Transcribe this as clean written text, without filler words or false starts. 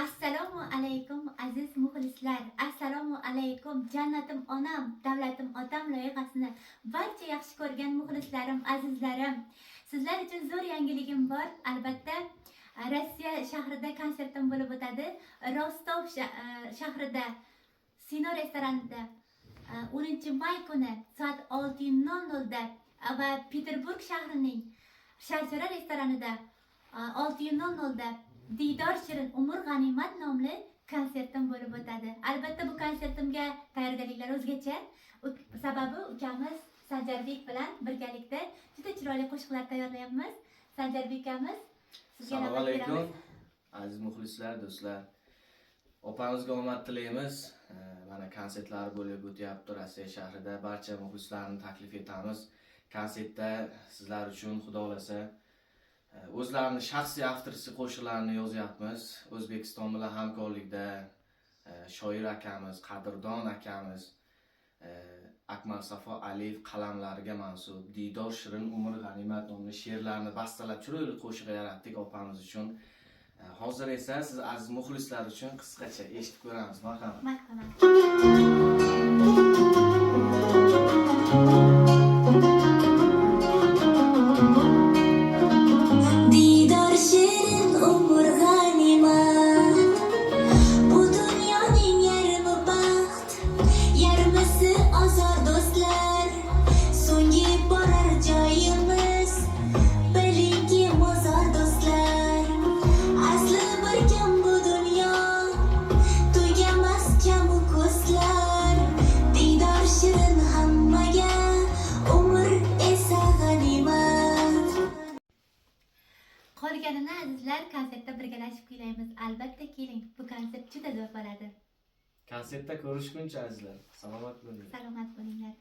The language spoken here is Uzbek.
Assalomu alaykum, aziz muxlislar. Assalomu alaykum, "Jannatim onam, davlatim otam" loyihasini barcha yaxshi ko'rgan muxlislarim, azizlarim. Sizlar uchun zo'r yangiligim bor. Albatta, Rossiya shahrida konsertim bo'lib o'tadi. Rostov shahrida Sino restoranida 10 may kuni soat 6:00 da va Peterburg shahrining Sharshara restoranida 6:00 da "Diydor shirin, umr g'animat" nomli konsertim bo'lib o'tadi. Albatta, bu konsertimga tayyorgarliklar o'zgacha. Sababi ukamiz Sanjarbek bilan birgalikda juda chiroyli qo'shiqlar tayyorlayapmiz. Sanjarbek ukamiz, sizga Assalomu navbat alaykum, beramiz. aziz muxlislar, do'stlar. Opamizga omad tilaymiz. Mana konsertlar bo'lib o'tyapti Rossiya shahrida. Barcha muxlislarni taklif etamiz. Konsertda sizlar uchun, xudo xohlasa, o'zlarini shaxsiy авторский qo'shiqlarini yozyapmiz. O'zbekiston bilan hamkorlikda shoir akamiz, qadrdon akamiz Akmal Safo Aliyev qalamlariga mansub "Diydor shirin, umr g'animat" nomli she'rlarni bastalab, chiroyli qo'shiq yaratdik opamiz uchun. Hozir esa siz, aziz muxlislar uchun qisqacha eshitib ko'ramiz. Marhamat. Marhamat. Diydor shirin, umr g'animat. Bu dunyoning yarmi baxt, yarmisi ozor, do'stlar. So'nggi borar joyimiz, bilingki, mozor, do'stlar. Asli bir kam bu dunyo, tugamas kamu ko'zlar. Diydor shirin hammaga, umr esa g'animat. Qolganini, azizlar, konsertda birgalashib kuylaymiz. Albatta keling, bu konsert juda zo'r bo'ladi. Konsertda ko'rishguncha, azizlar, salomat bo'linglar. Salomat bo'linglar.